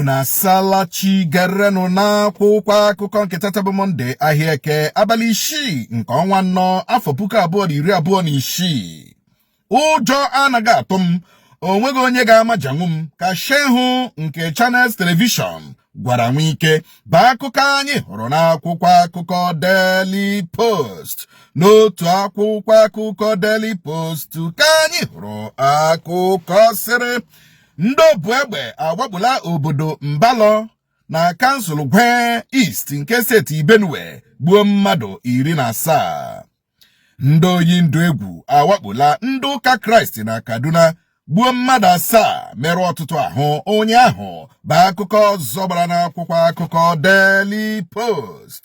Unu asala chi. Gerenụ n'akwụkwọ akụkọ nke tata bụ Mọnde, ahịa Eke, abalị 6 nke ọnwa 4, afọ 2026. Ụjọ anaghị atụ m, onweghị onye ga-amajanwu m, ka Shehu nke Channels Television gwara Wike, bụ akụkọ anyị hụrụ n'akwụkwọ akụkọ Daily Post. N'otu akwụkwọ akụkọ Daily Post ka anyị hụrụ akụkọ sịrị ndị obu egbe awakpola obodo Mbalọ na kansụl Gwer East nke steeti Benue, gbuo mmadụ 17. Ndị oyi ndụ egwu awakpola ndị ụka Kraịst na Kaduna, gbuo mmadụ 7, merụọ ọtụtụ ahụ ụnyaahụ, bụ akụkọ ọzọ gbara n'akwụkwọ akụkọ Daily Post.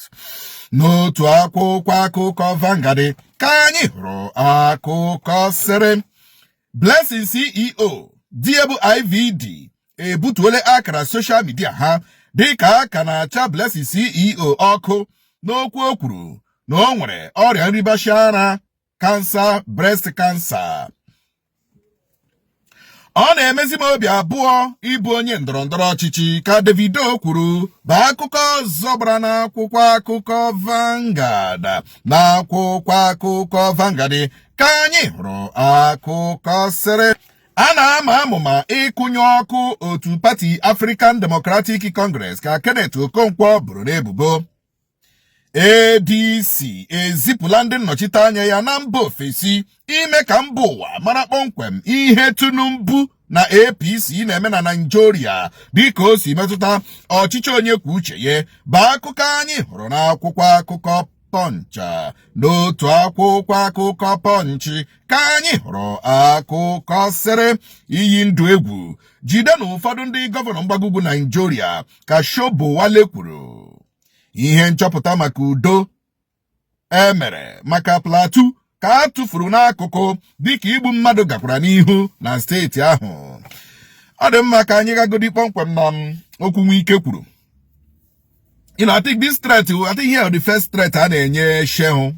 N'otu akwụkwọ akụkọ Vanguard ka anyị hụrụ akụkọ sịrị Blessing CEO di ya bụ IVD ebutuola akara social media ha, dịka a ka na-acha Blessing CEO ọkụ n'okwu o kwuru na o nwere ọrịa nribashi ara, cancer, breast cancer. Ọ na-emezi m obi abụọ ịbụ onye ndọrọ ndọrọ ọchịchị, ka Davido kwuru, bụ akụkọ ọzọ gbara n'akwụkwọ akụkọ Vanguard. N'akwụkwọ akụkọ Vanguard ka anyị hụrụ akụkọ sịrị a na-ama amụma ịkụnye ọkụ otu pati African Democratic Congress, ka Kenneth Okonkwo boro n'ebubo. ADC ezipụla ndị nnọchiteanya ya na mba ofesi ime ka mba ụwa mara kpọmkwem ihe Tinubu na APC na-eme na Naịjirịa dịka o si metụta ọchịchị onye kwuo uche ya, bụ akụkọ anyị hụrụ n'akwụkwọ akụkọ Punch. N'otu akwụkwọ akụkọ Punch ka anyị hụrụ akụkọ sịrị iyi ndụ egwu jide na ụfọdụ ndị gọvanọ mgbago Naịjirịa, ka Sobowale kwuru. Ihe nchọpụta maka udo emere maka Plateau ka a tụfuru n'akụkụ, dịka igbu mmadụ gakwara n'ihu na steeti ahụ. Ọ dị mma, ka anyị gagodi kpọmkwem na okwu Wike kwuru. I think this threat, I think here the first threat a na-enye Shehu.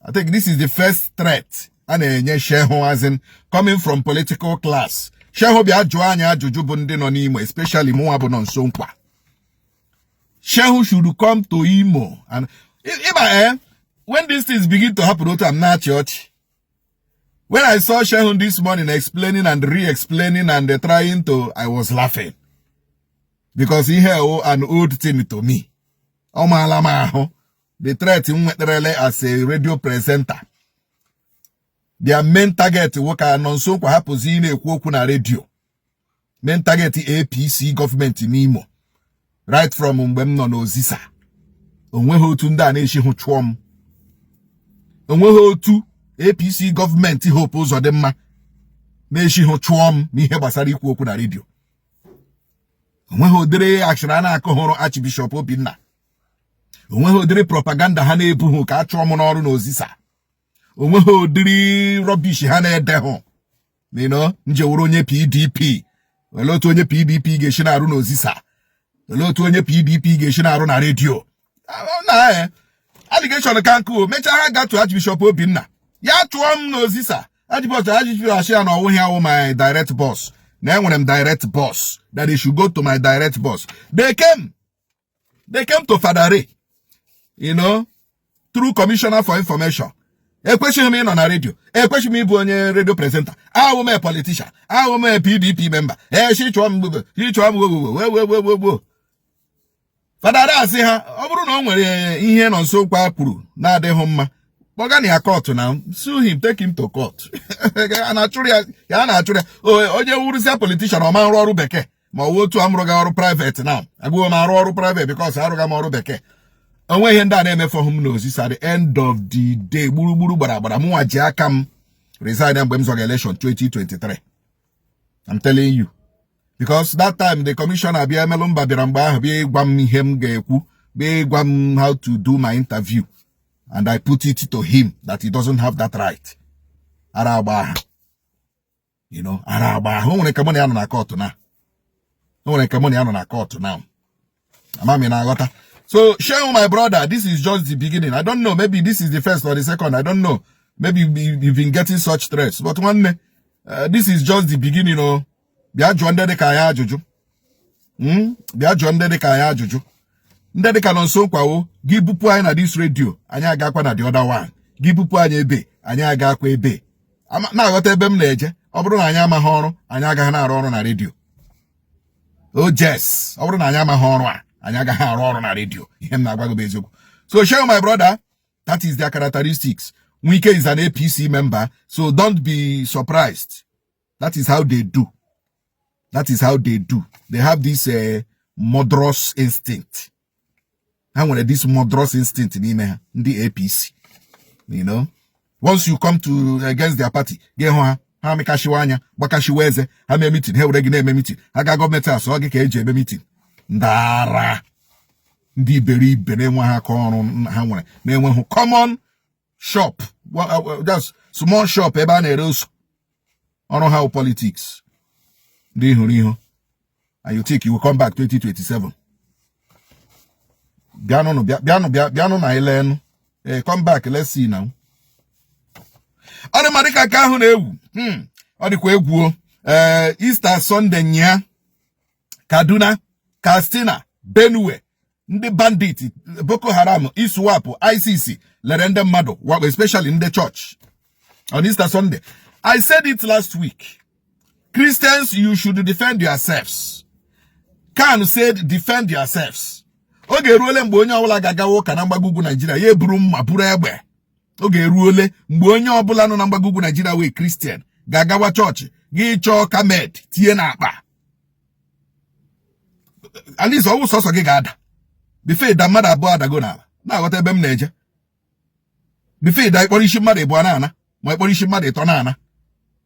I think this is the first threat a na-enye Shehu, as in coming from political class. Shehu bịa jụọ anyị ajụjụ bụ ndị nọ n'Imo, especially mụnwa bụ Nonso Nkwa. Shehu should come to Imo and ịba when these things begin to happen, otu am na-achị ọchị. When I saw Shehu this morning explaining and re-explaining and trying to, I was laughing because ihe o an old thing to me. Ọ maala m ahụ, the threat m nwetarala as a radio presenter. Their main target nwoke a Nonso Nkwa hapụzi ị na-ekwu okwu na redio. Main target APC gọọmenti n'Imo right from mgbe m nọ n'Ozisa, onweghị otu ndị a na-echi hụ chụọ m. Onweghị otu APC gọọmenti Hope Uzodimma na-echi hụ chụọ m n'ihe gbasara ikwu okwu na redio. Onweghị ụdịrị action a na-akụ hụrụ Archbishop Obinna. Onweghị ụdịrị propaganda ha na-ebughị ka a chụọ m n'ọrụ n'Ozisa. Onweghị ụdịrị rubbish ha na-edehụ njewuru onye PDP. Olee otu onye PDP ga-esi na-arụ n'Ozisa? Olee otu onye PDP ga-esi na-arụ na redio? Na allegation ka nkụ mechaa ha gatu Archbishop Obinna ya chụọ m n'Ozisa. Archbishop asị ya na ọwụghị awụ my direct boss, na enwere m direct boss, that they should go to my direct boss. They came to Father Ray through commissioner for information. Ekwesịghị m ịnọ na redio, ekwesịghị m ịbụ onye redio presenter, ahụ m a politician, ahụ m a PDP member. Ee, shi chụọ m gbogbo, shi chụọ m gbogbo, wee wee wee wee gboo. Father Ray asị ha, ọ bụrụ na o nwere ihe Nonso Nkwa kwuru na-adịghị mma, kpọga na ya court na sue him, take him to court. A na-achụrụ ya, ya a na-achụrụ ya. Onye wuruzia politician, ọ ma nrụ ọrụ bekee, ma ọ wụ otu amụrụ ọrụ private now. Agụghị m arụ ọrụ private because arụga m ọrụ bekee. Onwe ihe ndị a na-emefọhụ m n'Ozisa. At the end of the day, gburugburu gbara agbara, mụnwa ji aka m resign mgbe m zọga election 2023. I'm telling you, because that time the commissioner bịa emelụ mba bịara mgbe ahụ bịa ịgwa m ihe m ga-ekwu, bịa ịgwa m how to do my interview, and I put it to him that he doesn't have that right. Ara agba ha, ara agba ha. O nwere ka mụ na ya nọ na court na o nwere ka mụ na ya nọ na court now. Ama m na-aghọta. So Shehu, my brother, this is just the beginning. I don't know, maybe this is the first or the second, I don't know, maybe you've been getting such threats, but nwanne, this is just the beginning. O bịa jụọ ndị dị ka ya ajụjụ. Bịa jụọ ndị dịka anyị ajụjụ, ndị dịka Nonso Nkwa. Gị bupụ anyị na this radio, anyị agakwa na the other one. Gị bupụ anyị ebe, anyị agakwa ebe. Na-aghọta ebe m na-eje? Ọ bụrụ na anyị amaghị ọrụ, anyị agaghị na-arụ ọrụ na redio. Oh yes, ọ bụrụ na anyị amaghị ọrụ a, anyị agaghị arụ ọrụ na redio. Ihe m na-agwa gị bụ eziokwu. So share, my brother, that is their characteristics. Wike is an APC member, so don't be surprised. That is how they do. That is how they do. They have this murderous instinct. Ha nwere this murderous instinct n'ime ha, ndị APC. Once you come to against their party, gị hụ ha, ha amịkashiwa anya, gbakashiwa eze. Ha mee meeting, ha were gị na-eme meeting. Ha ga gọọmenti asọ gị ka eji eme meeting. Ndị ara, ndị iberibe na-enweghị aka ọrụ ha nwere, na-enweghị common shop, just small shop ebe a na-ere ose. Ọrụ ha wụ politics. Ndị hụrụ ihu, and you think you will come back 2027? Bịanụ, bịanụ, bịanụ na ilenu. Ee, come back, let's see now. Ọ dị mma. Dịka nke ahụ na-ewu, ọ dịkwa egwu o. Ee, Easter Sunday nya, Kaduna, Katsina, Benue, ndị bandit, Boko Haram, ISWAP, ISIS lere ndị mmadụ wakpo, especially ndị church on Easter Sunday. I said it last week, Christians, you should defend yourselves. CAN said defend yourselves. Oge eruole mgbe onye ọbụla ga-agawa ụka na mgbago ugwu Naijiria ya eburu mma, buru egbe. Oge eruole mgbe onye ọbụla nọ na mgbago ugwu Naijiria wee Christian ga-agawa chọọchị, gị chọọ kamed tinye n'akpa. At least ọwụ sọsọ gị ga-ada before ịda, mmadụ abụọ adago n'ala. Na-aghọta ebe m na-eje? Before ịda, ịkpọrọ isi mmadụ ịbụọ na-ana, ma ịkpọrọ isi mmadụ ịtọ na-ana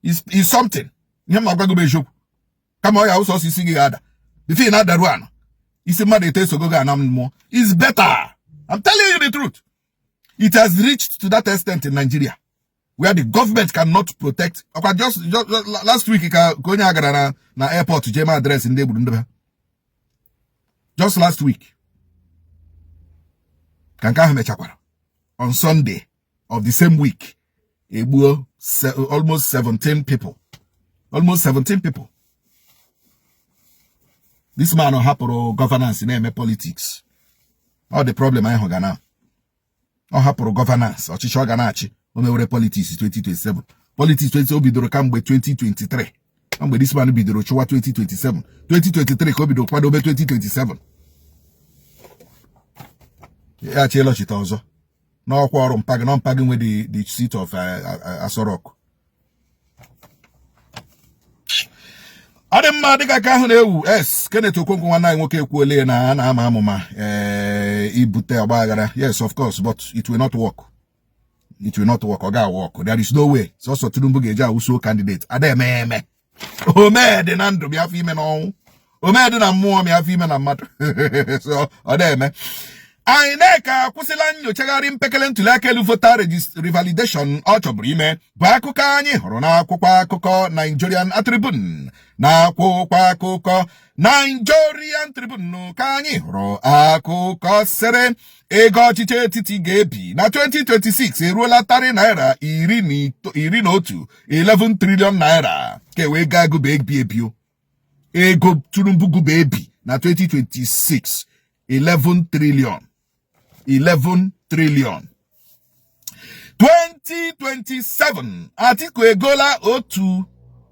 is something. Ihe m na-agwa gị bụ eziokwu. Kama ọ ya sọsọ isi gị ga-ada, before ị na-adaru ana, isi mmadụ ịtọ esogo gị ana mmụọ. Is better. I'm telling you the truth. It has reached to that extent in Nigeria where the government cannot protect. Ọkwa just last week ka onye a gara na airport jee ma address ndị egburu ndị ha. Just last week ka nke ahụ mechakwara. On Sunday of the same week, egbuo almost 17 people, almost 17 people. This man hapụrụ governance na-eme politics. Ọ the problem anyị hụ ga na ọ hapụrụ governance, ọchịchị ọ ga na-achị, o mewere politics 2027, politics 20. O bidoro kamgbe 2023, mgbe this man bidoro chụwa 2027. 2023 ka o bidoro kwadobe 2027 ya chi ịlọchite ọzọ n'ọkwa ọrụ. Mpagi nọ, mpagi nwe the seat of Aso Rock. Ọ dị mma. Dịka ka ahụ na-ewu s, Kenneth Okonkwo, nwanne anyị nwoke, ekwuole na a na-ama amụma ee ibute ọgba aghara. Yes, of course, but it will not work. It will not work. Ọ ga-work? There is no way. Sọsọ Tinubu ga-eji awụso candidate ada eme eme. Omee dị na ndụ, bịa afọ ime n'ọnwụ. Omee dị na mmụọ, mịa afọ ime na mmadụ. So ọ na-eme. INEC akwụsịla nyochagharị mpekele ntụliaka elu voter revalidation ọ chọburu ime, bụ akụkọ anyị hụrụ n'akwụkwọ akụkọ Nigerian Tribune. Na akwụkwọ akụkọ Nigerian Tribune ka anyị hụrụ akụkọ sịrị ego ọchịchị etiti ga-ebi na 2026 eruola tarị naira 11, 11 trillion naira. Ka e wee gaa gụba ebi ebio ego Tinubu gụba ebi na 2026, 11 trillion, 11 trillion. 2027, Atiku egola otu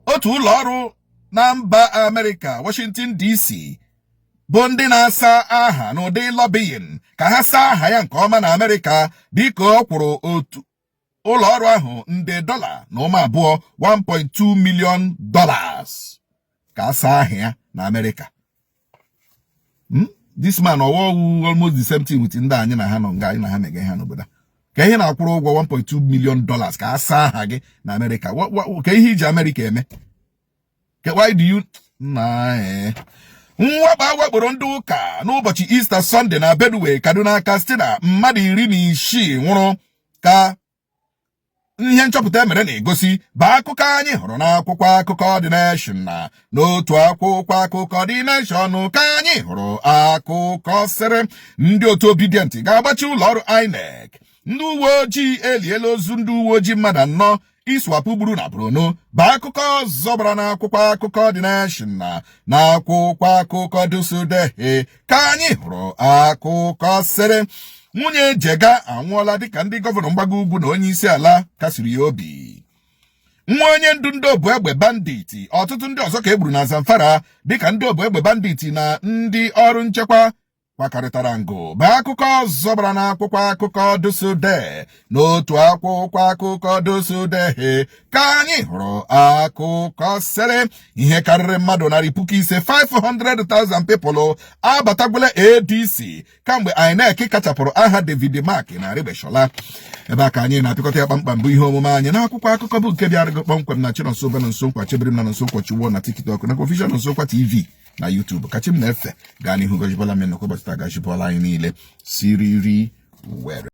ụlọ ọrụ na mba Amerịka, Washington DC, bụ ndị na-asa aha n'ụdị lobbying ka ha saa aha ya nke ọma na Amerịka, dịka ọ kwụrụ otu ụlọ ọrụ ahụ nde dọla na ụma abụọ, $1.2 million, ka a saa aha ya na Amerịka. This man ọwọwu almost the same thing with ndị anyị na ha nọ nga anyị na ha mega ihe n'obodo a. Ka ihe na-akwụrụ ụgwọ $1.2 million ka a saa aha gị na Amerịka, ka ihe iji Amerịka eme? Why do you na mwakpo awakporo ndị ụka n'ụbọchị Easter Sunday na Benue, Kaduna, Katsina, mmadụ 16 nwụrụ ka ihe nchọpụta emere na-egosi, bụ akụkọ anyị hụrụ n'akwụkwọ akụkọ The Nation. Na n'otu akwụkwọ akụkọ The Nation ka anyị hụrụ akụkọ sịrị ndị otu Obidient ga-agbachi ụlọ ọrụ INEC. Ndị uwe ojii eliela ozu ndị uwe ojii mmadụ anọ. ISWAP gburu na Borno bụ akụkọ ọzọ gbara n'akwụkwọ akụkọ The Nation. Na n'akwụkwọ akụkọ ThisDay ka anyị hụrụ akụkọ sịrị nwunye Jega anwụọla dịka ndị gọvanọ mgbago ugwu na onye isi ala kasiri ya obi. Nwa onye ndu ndị obu egbe bandit, ọtụtụ ndị ọzọ ka e gburu na Zamfara dịka ndị obu egbe bandit na ndị ọrụ nchekwa kwakọrịtara ngụ bụ akụkọ ọzọ gbara n'akwụkwọ akụkọ ThisDay. N'otu akwụkwọ akụkọ ThisDay ka anyị hụrụ akụkọ sịrị ihe karịrị mmadụ 500,000, 500,000 people abatagwala ADC kamgbe INEC kachapụrụ aha David Mark na Aregbesola. Ebe a ka anyị na-apịkọta ya kpamkpam bụ ihe omume anyị n'akwụkwọ akụkọ, bụ nke bịara gị kpọmkwem na Chinonso Ube na Nso Nkwa Chebiri na Nso Nkwa Chiwo na TikTok na Official Nso Nkwa TV na YouTube. Ka chi m na-efe gaa n'ihu gọzibọla m nnukwu ụbọchị taa, gazibọla anyị niile siriri were.